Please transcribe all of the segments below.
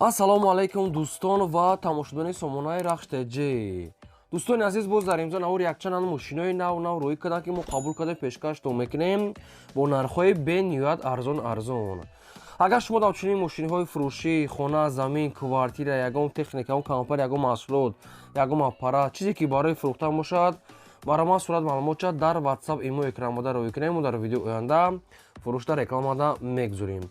Ассалому алайкум, дӯстон ва тамошобинони сомонаи Рахш ТЖ. Дӯстони азиз, боз дар имзо навор якчанд мошинои нав нав рӯй карданд, ки мо қабул карда пешкаштон мекунем бо нархҳои бениҳоят арзон арзон. Агар шумо дар чунин мошиниҳои фурӯшӣ, хона, замин, квартира, ягон техника, ягон компания, ягон маҳсулот, ягон аппарат, чизе ки барои фурӯхтан бошад, барои сурат маълумот дар WhatsApp, имо, экранбода рӯй кунем. Мо дар видео оянда фурӯшда рекламада мегузорем.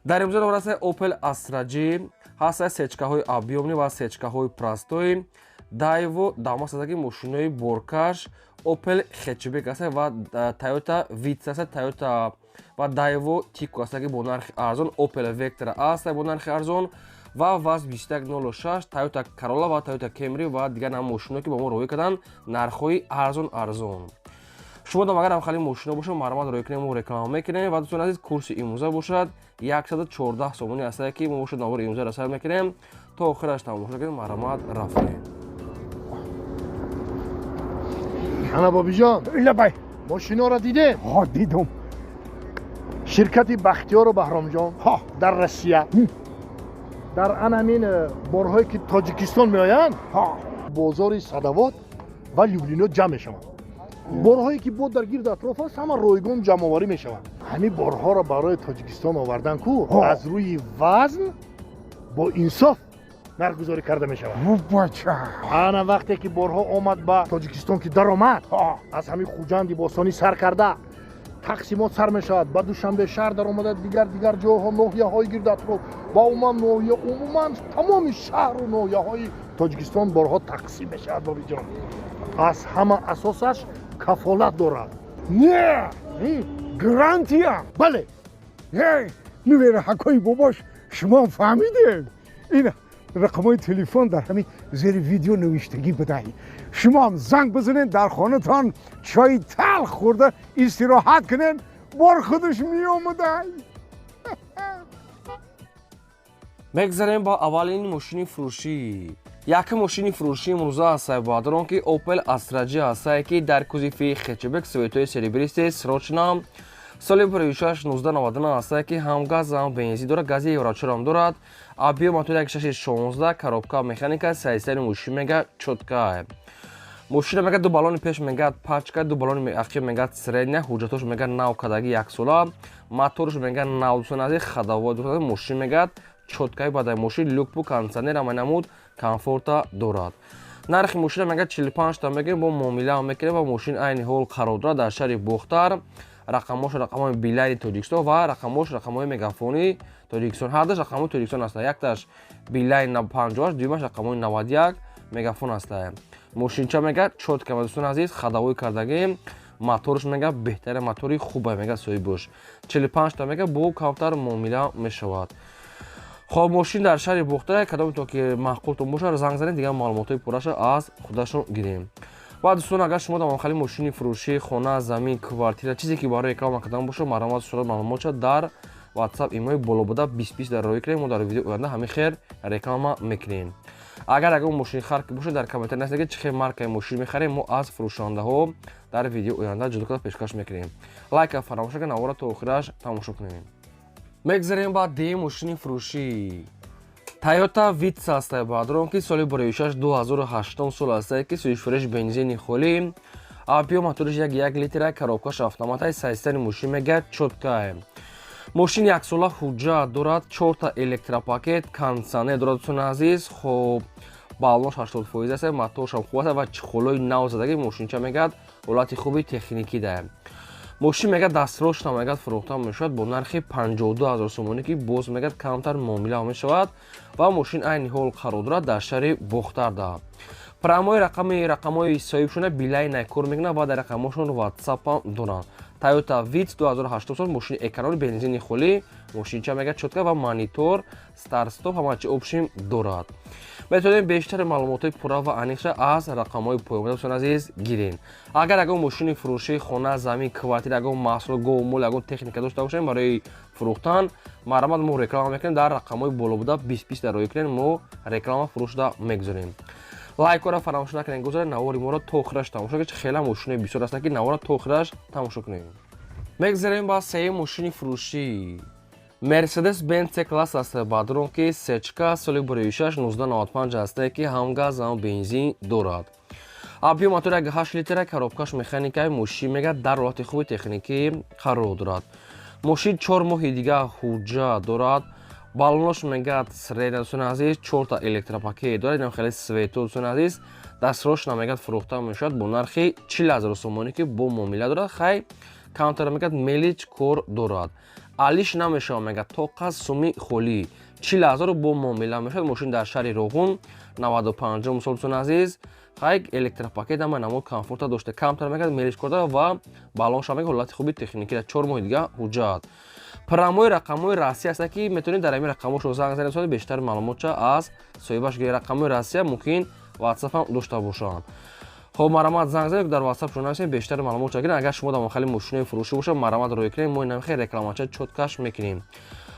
Дар имзо навор ҳастаи Opel Astra G, ҳастаи сечкаҳои объёмный ва сечкаҳои простой, Daewoo Damas ҳастаки, мошинои боркаш, Opel Hatchback ҳаста ва Toyota Vitz ҳаста, Toyota ва Daewoo Tico ҳастаки бо нархи арзон, Opel Vectra аста бо нархи арзон ва ВАЗ 2106, Toyota Corolla ва Toyota Camry ва дигар нам мошино, ки ба мо роҳӣ карданд нархҳои арзон арзон. Шумо дам агар ҳамхали мошино бошад, марҳамат рӯй кунем, мо реклама мекунем. Ва дӯстони азиз, курси имрӯза бошад 114 сомонӣ ҳастае, ки мо бошад навори имрӯза сар мекунем. То охираш тамошо кунем. Марҳамат, рафтем. Ана, бобиҷон. Лабай. Мошиноро дидем? Ҳо, дидум. Ширкати Бахтиёру Баҳромҷон дар Россия дар ан ҳамин борҳое, ки Тоҷикистон меоянд, бозори Садовод ва Люблино ҷамъ мешаванд. Борҳое, ки бо дар гирду атроф аст, ҳама ройгон ҷамъоварӣ мешаванд. Ҳамин борҳоро барои Тоҷикистон овардан ку аз рӯи вазн бо инсоф нархгузорӣ карда мешавад. Бача. Ана, вақте ки борҳо омад ба Тоҷикистон, ки даромад, аз ҳамин Хуҷанди бостонӣ сар карда тақсимот сар мешавад, ба Душанбе шаҳр даромада, дигар дигар ҷойҳо, ноҳияҳои гирду атроф ва умуман ноҳия, умуман тамоми шаҳру ноҳияҳои Тоҷикистон борҳо тақсим мешавад. Бобиҷон, аз ҳама асосаш кафолат дорад. Не, гарантия. Бале. Нувераҳакои бобош, шумо фаҳмидем, ин рақамҳои телефон дар ҳамин зери видео навиштагӣ будай. Шумоам занг бизанед, дар хонатон чои талх хӯрда истироҳат кунед, бор худаш меомадай. Мегзарем ба аввалин мошини фурӯшӣ. Якум мошини фурӯшӣ имрӯза ҳастае, баъдарон ки Opel Astra G ҳастае, ки дар кузови хэтчбек, цветои серебристый, срочно, соли 16 1999 ҳастае, ки ҳам газ, ҳам бензин дорад, гази еврочорам дорад, объём мотори 16, коробка механика, состояни мошин мега чётка. Мошина мега ду баллони пеш мега пачка, ду баллони ақиб мега средня, ҳуҷҷатош мега нав кадаги, яксола, моторш мега нав. Дӯстони азиз, ходовой мошин мегад чёткаи бадай. Мошин люк-пук, кондитсионер, ҳамаи намуд комфорта дорад. Нархи мошина мега 45 та мегӯем, бо муомила мекунем. Ва мошин айни ҳол қарор дорад дар шаҳри Бохтар. Рақамҳош рақамҳои Билайни Тоҷикистон ва рақамҳош рақамҳои Мегафони Тоҷикистон, ҳардаш рақамҳои Тоҷикистон ҳастанд. Якташ Билайн 58, дуюмаш рақамҳои 91 Мегафон ҳастанд. Мошинча мега чётка ва, дӯстони азиз, ходовой кардагӣ, моторш мега беҳтаре, мотори хуба мега соҳибош. 45 та мега, бо камтар муомила мешавад. Хоб, мошин дар шаҳри Бохтар. Кадоме то ки маъқултон бошад, занг занед, дигар маълумотҳои пурраша аз худашон гирем. Ва дӯстон, агар шумо дамонхали мошини фурӯшӣ, хона, замин, квартира, чизе ки барои реклама кардан бошад, марҳамат, сурат маълумотша дар WhatsApp, имои боло буда 20 20 дар роҳӣ кунем. Мо дар видео оянда ҳамин хел реклама мекунем. Агар ягон мошинхар бошад, дар комментар нависед, ки чӣ хел маркаи мошин мехарем, мо аз фурӯшандаҳо дар видео оянда ҷудо карда пешкаш мекунем. Лайка фаромӯш накунед, навора то охираш тамошо кунем. Мегзарем ба дуюм мошини фурӯшӣ. Toyota Vitz ҳастае, баъдрон ки соли 2006 2008 сол ҳастае, ки сӯзишвориш бензини холӣ, объём моториш 1,1 литра, коробкаш автоматай, состояни мошин мега чёткае. Мошин яксола ҳуҷҷат дорад, чорта электропакет, кондитсионер дорад. Дӯстони азиз, хоб, баллонш 80% аст, моторшам хуб аст ва чехолои нав задагӣ. Мошинча мегӯяд ҳолати хуби техникӣ даем. Мошин мегӯяд дастсрочно мегӯяд фурӯхта мешавад бо нархи 52 ҳазор сомонӣ, ки боз мегӯяд камтар муомила мешавад. Ва мошин айни ҳол қарор дорад дар шаҳри Бохтарда. Прямой рақами рақамҳои соҳибшона Билайна кор мекунад ва дар рақамҳошон WhatsApp доранд. Toyota Vitz 2008 сол, мошини эконом, бензини холӣ, мошинча мегӯяд чётка ва монитор, старт-стоп, ҳама чи общем дорад. Метавонем бештари маълумотҳои пурра ва аниқша аз рақамҳои поён, дӯстони азиз, гирем. Агар ягон мошини фурӯшӣ, хона, замин, квартира, ягон маҳсулот, гову мол, ягон техника дошта бошем барои фурӯхтан, марҳамат, мо реклама мекунем. Дар рақамҳои боло буда 20 20 дар роҳӣ кунем, мо реклама фурӯшда мегузорем. Лайкҳоро фаромӯш накунед, гузоред, навори моро то охираш тамошо кунед. Хеле мошинои бисёр ҳастанд, ки навора то охираш тамошо кунед. Мегзарем ба сеюм мошини фурӯшӣ. Мерседес Бенц C класс аст, баъдрон ки сечка, соли 2006, 1995 ҳастае, ки ҳам газ, ҳам бензин дорад. Объём мотор 1,8 литра, коробкаш механикаи. Мошин мегӯяд, дар ҳолати хуби техникӣ қарор дорад. Мошин 4 моҳи дига ҳуҷҷат дорад. Баллонош мегӯяд, средня. Дӯстони азиз, чорта электропакет дорад, инам хеле свето. Дӯстони азиз, дастрошна мегӯяд, фурӯхта мешавад бо нархи 40 000 сомонӣ, ки бо муомила дорад. Хай, камтар мегӯяд, мелочь кор дорад, алиш намешавад. Мегӯяд, тоқа суми холӣ 40 000 бо муомила мешавад. Мошин дар шаҳри Роғун, 95-ум сол. Дӯстони азиз, хай, электропакет, ама намуд комфорта дошта, камтар мегӯяд, мелочь кор дорад ва баллонша мегӯяд, ҳолати хуби техникӣ, 4 моҳи дига ҳуҷҷат. Прямой рақамҳои Россия аст, ки метавонед дар ҳамин рақамҳошо занг занед, бештар маълумотча аз соҳибаш гиред. Рақамҳои Россия, мумкин WhatsApp ҳам дошта бошанд. Хоб, марамат, занг занед, дар WhatsApp шо нависед, бештар маълумотча гиред. Агар шумо дар махали мошинои фурӯшӣ бошад, марамат рӯй кунед, мо инам хел рекламача чёткаш мекунем.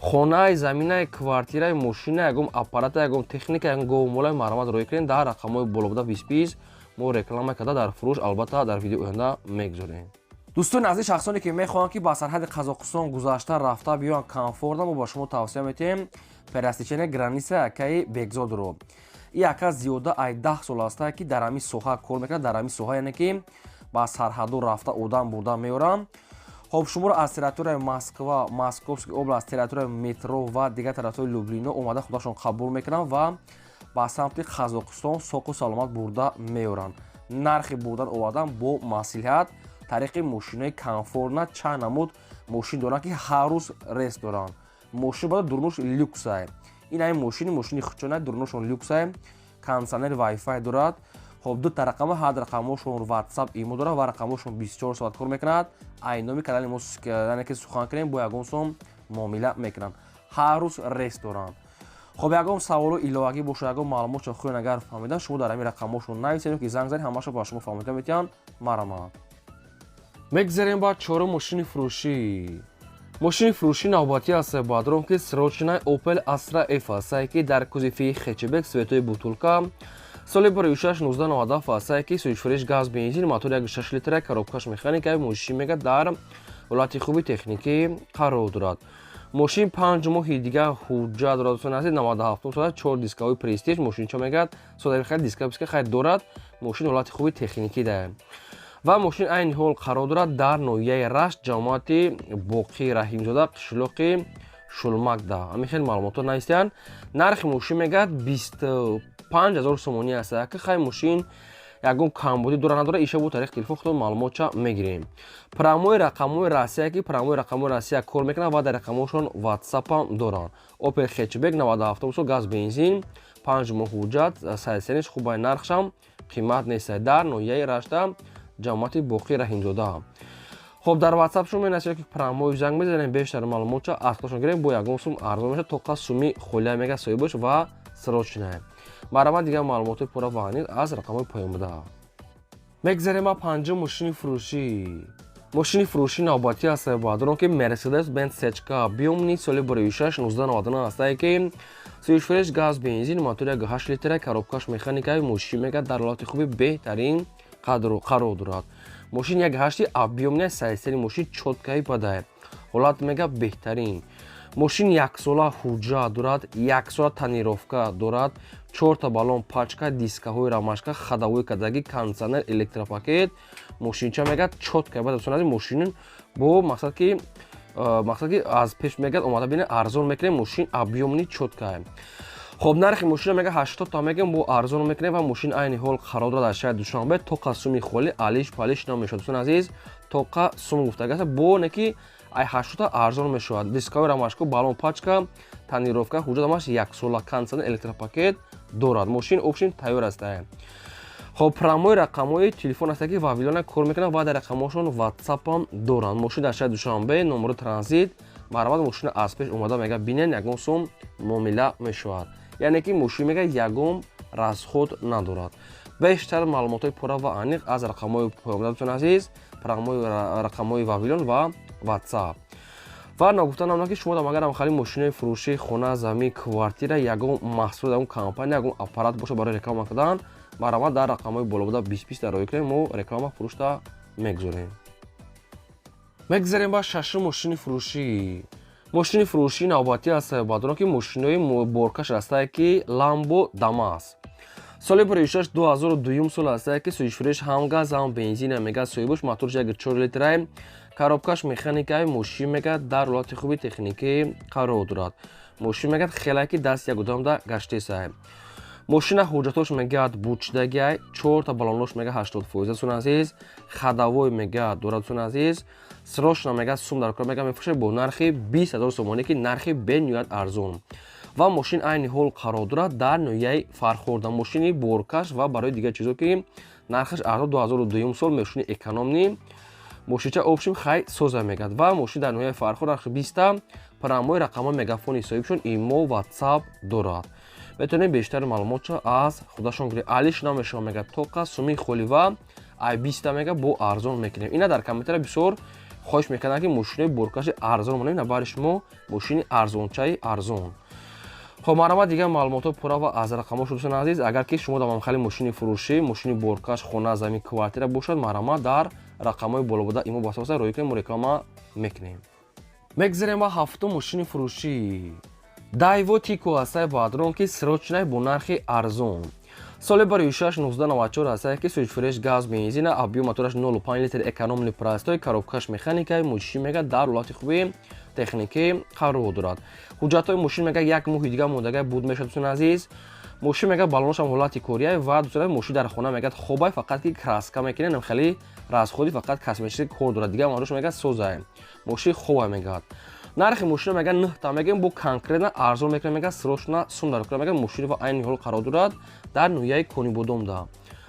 Хонаи, заминаи, квартираи, мошина, ягон аппарата, ягон техника, ягон говумолаи, марамат, рӯй кунед дар рақамҳои болобуда 20 20. Мо реклама карда дар фурӯш, албатта, дар видео оянда мегузорем. Дӯстони азиз, шахсоне ки мехоҳанд, ки ба сарҳади Қазоқистон гузашта рафта биёянд комфортно, мо ба шумо тавсия метиҳем пересечения граница акаи Бекзодро. И ака зиёда ай 10 сол аста, ки дар ҳамин соҳа кор мекунад, дар ҳамин соҳа, яъне ки ба сарҳадо рафта одам бурда меорам. Хоб, шуморо аз территорияи Москва, Московский област, территорияи метро ва дигар тарафҳои Люблино омада, худашон қабул мекунанд ва ба самти Қазоқистон соқу саломат бурда меоранд. Нархи бурдан овардан бо маслиҳат, тариқи мошинои комфортна. Чанд намуд мошин доранд, ки ҳар рӯз рейс доранд. Мошин бада дурнуш люксай. Ин ҳамин мошини хучона, дурнушон люксай, кондиционер, вайфай дорад. Хоб, дута рақама, ҳар рақамошон WhatsApp, имо дорад ва рақамошон 24 соат кор мекунад. Ай номи канали мо, яъне ки сухан кунем, бо ягон сом муомила мекунанд. Ҳар рӯз рейс доранд. Хоб, ягон саволу иловагӣ бошад, ягон маълумотшо хуён агар фаҳмидан, шумо дар ҳамин рақамҳошон нависед ки занг занед, ҳамаашо ба шумо фаҳмида метиҳанд. Марамад. Мегзарем ба чорум мошини фурӯшӣ. Мошини фурӯшӣ навбатӣ аст, баъдрон ки срочная Opel Astra F астае, ки дар кузови хэтчбек, цветои бутылка, соли 2006, 1997 астае, ки сӯзишвориш газ, бензин, мотор 1,6 литра, коробкаш механика. Мошин мега, дар ҳолати хуби техникӣ қарор дорад. Мошин 5 моҳи дига ҳуҷҷат дорад. Дӯстони азиз, 97 сола, чор дисковой престиж. Мошинчо мегӯяд, содаи хеле диска биска хайр дорад. Мошин ҳолати хуби техникӣ дорад ва мошин айни ҳол қарор дорад дар ноҳияи Рашт, ҷамоати Боқӣ Раҳимзода, қишлоқи Шулмакда. Ҳамин хел маълумотҳо навистиянд. Нархи мошин мегӯяд, 25 000 сомонӣ аст. Яки хай, мошин ягон камбудӣ дора, надора, иша бо тариқи телефон худо маълумотча мегирем. Прямой рақамҳои Россия, ки прямой рақамҳои Россия кор мекунад ва дар рақамҳошон WhatsApp-ам доранд. Opel хэтчбек, 97 сол, газ, бензин, 5 моҳ ҳуҷҷат, сайсениш хубай, нархшам қимат нест. Дар ноҳияи Рашта, ҷамоати Боқӣ Раҳимзода. Хоб, дар WhatsApp шумо менасед, ки прямой занг мезанем, бештар маълумотча аз худашон гирем, бо ягон сум арзон мешавад. Тоқа суми холия мега соҳибош ва срочная. Марҳамат, дигар маълумотҳои пурра ва аниқ аз рақамҳои поёнбуда. Мегзарем ба панҷум мошини фурӯшӣ. Мошини фурӯшӣ навбатӣ аст, баъдрон ки Мерседес Бенц сечка объёмный, соли 2006, 1999 астае, ки сӯзишвориш газ, бензин, мотор 1,8 литра, коробкаш механикаи. Мошин мега, дар ҳолати хуби беҳтарин қарор дорад. Мошин 1,8 объёмный, сайсери мошин чёткаи падай, ҳолат мега, беҳтарин. Мошин яксола ҳуҷҷат дорад, яксола тонировка дорад, чорта баллон пачка, дискаҳои рамашка, ходовой кадаги, кондиционер, электропакет. Мошинча мегӯяд, чётка. Баъд мошин бо мақсад ки аз пеш мегӯяд, омада бинед, арзон мекунем. Мошин объёмный, чёткая. Хоб, нархи мошина мега, 80 та мегӯем, бо арзон мекунем. Ва мошин айни ҳол қарор дорад дар шаҳри Душанбе. Тоқа суми холи, алиш палиш намешавад. Дӯстони азиз, тоқа сум гуфтагааст, бо не ки ай 80 арзон мешавад. Дискаҳои рамашко, баллон пачка, тонировка, ҳуҷҷат ҳамаш яксола, кондиционер, электропакет дорад. Мошин общем тайёр аст. Хоб, прямой рақамҳои телефон аст, ки Вавилона кор мекунад ва дар рақамҳошон WhatsApp-ам доранд. Мошин дар шаҳри Душанбе, номери транзит. Марҳамат, мошина аз пеш омада мега, бинен, ягон сум муомила мешавад, яъне ки мошин мега, ягон расход надорад. Бештар маълумотҳои пурра ва аниқ аз рақамҳои поёнбуда. Дӯстони азиз, рақамҳои Вавилон ва WhatsApp. Ва ногуфта намонад, ки шумо агарам хали мошинои фурӯшӣ, хона, замин, квартира, ягон маҳсулот, ягон компания, ягон аппарат бошад барои реклама кардан, марҳамат, дар рақамҳои болобуда 20 20 дар роҳӣ кунем, мо реклама фурӯшта мегузорем. Мегзарем ба шашум мошини фурӯшӣ. Мошини фурӯшии навбатӣ аст, баъдон ки мошинои боркаш ҳастае, ки Ламбо Дамас, соли 6 2002 сол ҳастае, ки сӯзишфурӯш ҳам газ, ҳам бензина мега соҳибош, моторш 1,4 литрай, коробкаш механикаи. Мошин мега дар ҳолати хуби техникӣ қарор дорад. Мошин мегӯяд, хеле ки даст як одамда гаштесай. Мошина ҳуҷҷатош мегӯяд, бучдагиай, чорта балонош мега 80%, дӯстон азиз, ходовой мегӯяд дорад. Дӯстон азиз, срочно мегӯяд, сум дар кор, мега мефурӯшад бо нархи 20 000 сомонӣ, ки нархи бениҳоят арзон, ва мошин айни ҳол қарор дорад дар ноҳияи Фархорда. Мошини боркаш ва барои дигар чизо, ки нархаш арзон, 2002 сол, мошини экономный. Мошинча общем хай соза мегӯяд ва мошин дар ноҳияи Фархор, нархи 20-та. Прямой рақамҳои мегафони соҳибшон, имо, Ватсап дорад. Метавонем бештари маълумотшо аз худашон гирем. Алиш намешава, мегӯяд, тоқа суми холива ай 20-та мега бо арзон мекунем. Ина дар комментария бисёр хоҳиш мекардам, ки мошинои боркаши арзон монем. На бари шумо мошини арзончаи арзон. Хоб, марҳамат, дигар маълумотҳо пурра ва аз рақамҳо шуд. Дӯстони азиз, агар ки шумо дар мамхали мошини фурӯшӣ, мошини боркаш, хона, замин, квартира бошад, марҳамат, дар рақамҳои болобуда имо басоса роӣ кунем, мо реклама мекунем. Мегзарем ба ҳафтум мошини фурӯшӣ. Дайво Тико ҳастаи, баъдрон ки срочный бо нархи арзон, соли барои 6 1994 ҳастае, ки сӯзишфурӯш газ, бензина, объём мотораш 0,5 литр, экономный, простой, коробкаш механикаи. Мошин мега дар ҳолати хуби техникӣ қарор дорад. Ҳуҷҷатҳои мошин мега як моҳи дига мондагай буд мешавад. Дӯстони азиз, мошин мега балонашам ҳолати корияй ва, дӯстони, мошин дар хона мегӯяд, хобай, фақат ки краска мекунем, хеле расходи фақат косметический кор дорад, дигар марош мегӯяд, созай, мошин хобай мегӯяд. Нархи мошина мегӯяд, нӯҳта мегӯем, бо конкретно арзон мекунем, мегӯяд, срочно сум дар кора. Мегӯяд, мошин ва айни ҳол қарор дорад дар ноҳияи Конибодомда,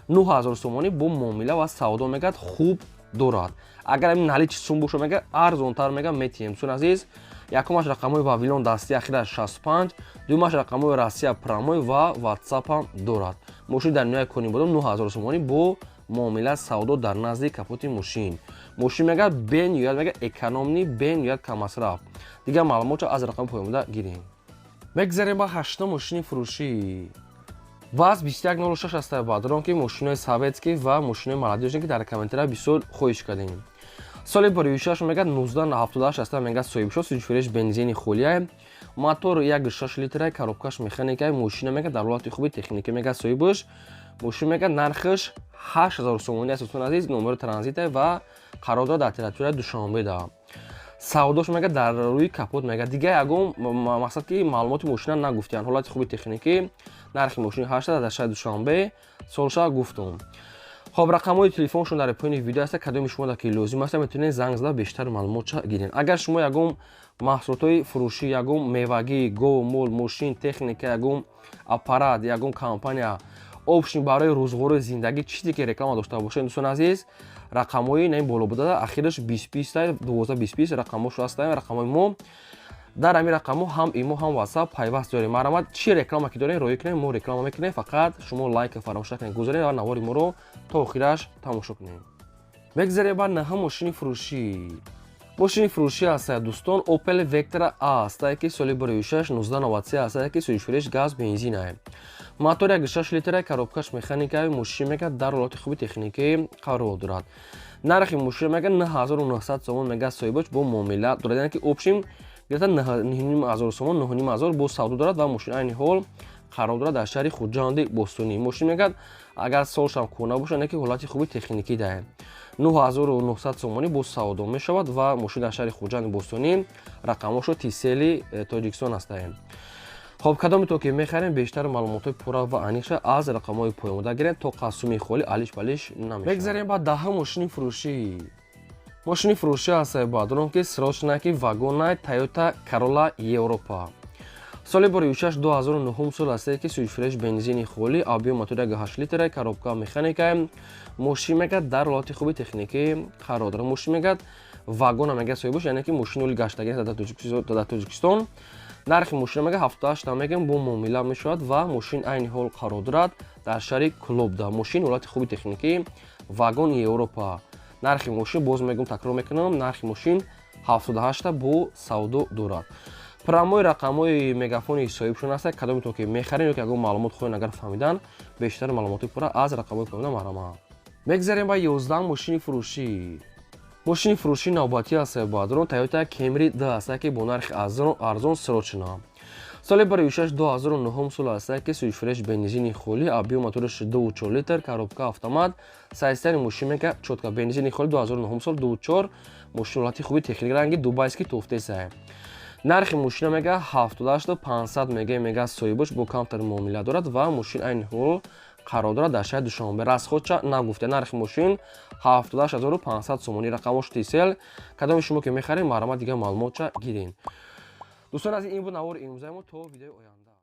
9000 сомонӣ бо муомила ва савдо мегӯяд, хуб дорад. Агар ами наличный сум боша, мегӯяд, арзонтар мегӯяд, метиҳем. Дӯстони азиз, якумаш рақамҳои Вавилон дасти, ахираш 65, дуюмаш рақамҳои Россия, прямой ва Ватсапам дорад. Мошин дар ноҳияи Конибодом, 9000 сомонӣ бо муомила, савдо дар назди капоти мошин. Мошин мегӯяд, бениҳоят мегӯяд, экономный, бениҳоят каммасраф. Дигар маълумотро аз рақами поёнбуда гирем. Мегзарем ба ҳаштум мошини фурӯшӣ. ВАЗ 2106 ҳастаи, баъдрон ки мошинои советский ва мошинои молодёжный, ки дар комментария бисёр хоҳиш кардем. Соли бароишаш мегӯяд, 1978 аста, мегӯяд, соҳибшо, сӯзишфурӯш бензини холияй, мотор 1,6 литрай, коробкаш механикай. Мошина мегӯяд, дар ҳолати хуби техникӣ, мегӯяд, соҳибаш. Мошин мегӯяд, нархаш 8000 сомонӣ аст. Дӯстони азиз, номери транзитай ва қарор дорад дар территорияи Душанбеда. Савдош мегӯяд, дар рӯи капот. Мегӯяд, дигар ягон мақсад ки маълумоти мошина нагуфтиянд. Ҳолати хуби техникӣ, нархи мошини 8 дар шаҳри Душанбе, солша гуфтум. Хоб, рақамҳои телефоншон дар поёни видео аст. Кадоми шумо ки лозим аст, метавонед занг зада, бештар маълумотша гиред. Агар шумо ягон маҳсулотҳои фурӯшӣ, ягон мевагӣ, гов, мол, мошин, техника, ягон аппарат, ягон компания, общем, барои рӯзғори зиндагӣ чизе ки реклама дошта бошед, дӯстони азиз, рақамҳои наин боло буда, ахираш 20 20, 12 20 20 рақамҳошо ҳастанд. Рақамҳои мо дар ҳамин рақамҳо ҳам имо, ҳам Ватсап пайваст дорем. Марҳамат, чӣ реклама ки дорем, роӣ кунем, мо реклама мекунем. Фақат шумо лайка фаромӯш накунед, гузоред ва навори моро то охираш тамошо кунем. Мегзарем ба наҳум мошини фурӯшӣ. Мошини фурӯшӣ ҳастад, дӯстон, Opel Vectra A ҳастае, ки соли 2006 1993 ҳастае, ки сӯзишфурӯш газ, бензинае, мотор 1,6 литра, коробкаш механикаи. Мошин мегӯяд, дар ҳолати хуби техникӣ қарор дорад. Нархи мошин мегӯяд, 9900 сомон, мегӯяд, соҳибош, бо муомила дорад, яъне ки общем гирифта 9500 сомон, 9500 бо савдо дорад ва мошин айни ҳол қарор дорад дар шаҳри Хуҷанди бостонӣ. Мошин мегӯяд, агар солшам кӯҳна бошад, не ки ҳолати хуби техникӣ даҳед, 9900 сомонӣ бо савдо мешавад ва мошин дар шаҳри Хуҷанди бостонӣ, рақамҳошо Тисели Тоҷикистон ҳастаем. Хоб, кадоме то ки мехарем, бештар маълумотҳои пурра ва аниқша аз рақамҳои поёнбуда гирем, то қасуми холи алиш балиш намешавад. Мегзарем ба даҳум мошини фурӯшӣ. Мошини фурӯшӣ ҳастаи, баъдрон ки срочный ки вагонай Toyota Corolla Европа, соли 2006 2009 сол ҳастае, ки сӯзишфурӯш бензини холӣ, объём мотор 1,8 литра, коробка механика. Мошин мегӯяд, дар ҳолати хуби техникӣ қарор дорад. Мошин мегӯяд, вагона, мегӯяд, соҳибош, яъне ки мошини оли гаштагӣ дар Тоҷикистон. Нархи мошина мегӯяд, 78 мегӯем, бо муомила мешавад ва мошин айни ҳол қарор дорад дар шаҳри Кӯлобда. Мошин ҳолати хуби техникӣ, вагон Европа. Нархи мошин, боз мегӯм, такрор мекунам, нархи мошин 78 бо савдо дорад. Прямой рақамҳои мегафони соҳибшон аст. Кадометон ки мехарем ё ки ягон маълумот хоҳед агар фаҳмидан, бештар маълумоти пурра аз рақамҳои поёна, марҳамат. Мегзарем ба 11 мошини фурӯшӣ. Мошини фурӯшии навбатӣ ҳастае, бародарон, Toyota Camry 2 ҳастае, ки бо нархи арзон срочно. Соли 2006, 2009 сол ҳастае, ки суишфреш, бензини холи, объём мотораш 2,4 литр, коробка автомат, состояние мошин мека чётко, бензини холи, 2009 сол, 2,4, мошин ҳолати хуби техник, ранги дубайский туфтесае. Нархи мошина мега 78 500 мега, соҳибаш бо камтар муомила дорад ва мошин айни ҳол қарор дорад дар шаҳри Душанбе. Расходча нагуфта. Нархи мошин 78 500 сомонӣ, рақамош Тисел. Кадоми шумо ки мехарем, марҳамат, дигар маълумотча гирен. Дӯстон азиз, ин буд навори имрӯзаи мо. То видеои оянда.